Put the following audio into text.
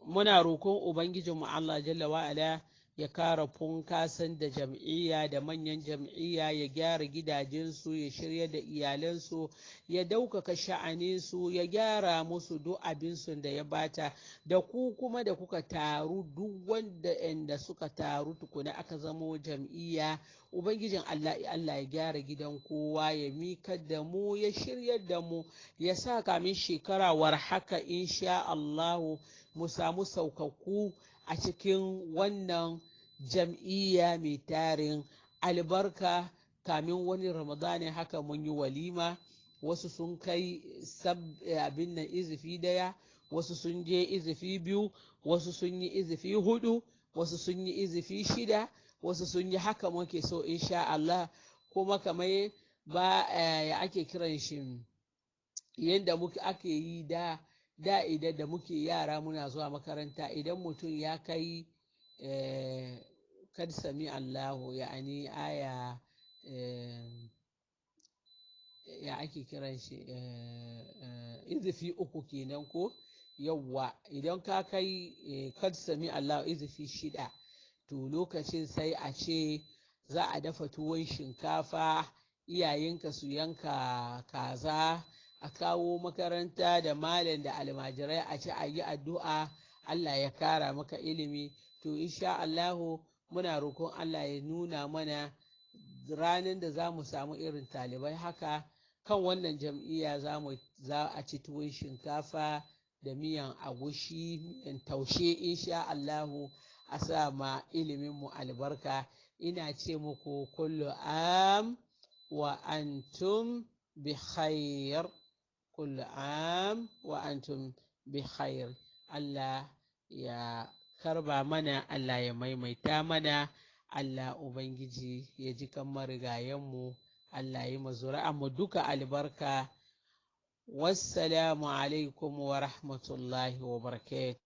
Muna roƙon Ubangijinmu Allah jalla wa'ala ya kara funkasan da jam'iyya da manyan jam'iyya, ya gyara gidajensu, ya shirya da iyalansu, ya daukaka sha'aninsu, ya gyara musu duk abinsu da ya bata. Da ku kuma da kuka taru, duk wanda inda suka taru tukuna aka zamo jam'iyya, Ubangijin Allah, Allah ya gyara gidan kowa, ya mikar da mu, ya shiryar da mu, ya sa kamin shekara war haka insha Allahu mu samu saukakku a cikin wannan jam'iyya mai tarin albarka. Kamin wani Ramadani haka mun yi walima, wasu sun kai abin nan izifi 1, wasu sun je izifi 2, wasu sun yi izifi 4, wasu sun yi izifi 6, wasu sun yi. Haka muke so insha Allah. Kuma kamar ba ya ake kiran shi, yadda muke ake yi da da idan da muke yara muna zuwa makaranta, idan mutum ya kai kad sami Allahu, ya'ani aya, ya ake kiran shi, izifi 3 kenan ko yawwa, idan ka kai kad sami Allahu izifi 6, to lokacin sai a ce za a dafa tuwon shinkafa, iyayenka su yanka kaza, a kawo makaranta da malam da almajirai a ci, a yi addu'a Allah ya kara maka ilimi. To insha Allahu muna roƙon Allah ya nuna mana ranar da za mu samu irin talibai haka kan wannan jam'iyya, za a ci tuwon shinkafa da miyan agushi, miyan taushe insha Allahu, a sa ma ilimin mu albarka. Ina ce muku kullu am wa antum bi khair, kullu am wa antum bi khair. Allah ya karba mana, Allah ya maimaita mana, Allah Ubangiji ya ji kan marigayenmu, Allah yi mu duka albarka. Wassalamu alaikum wa rahmatullahi wa barakatuh.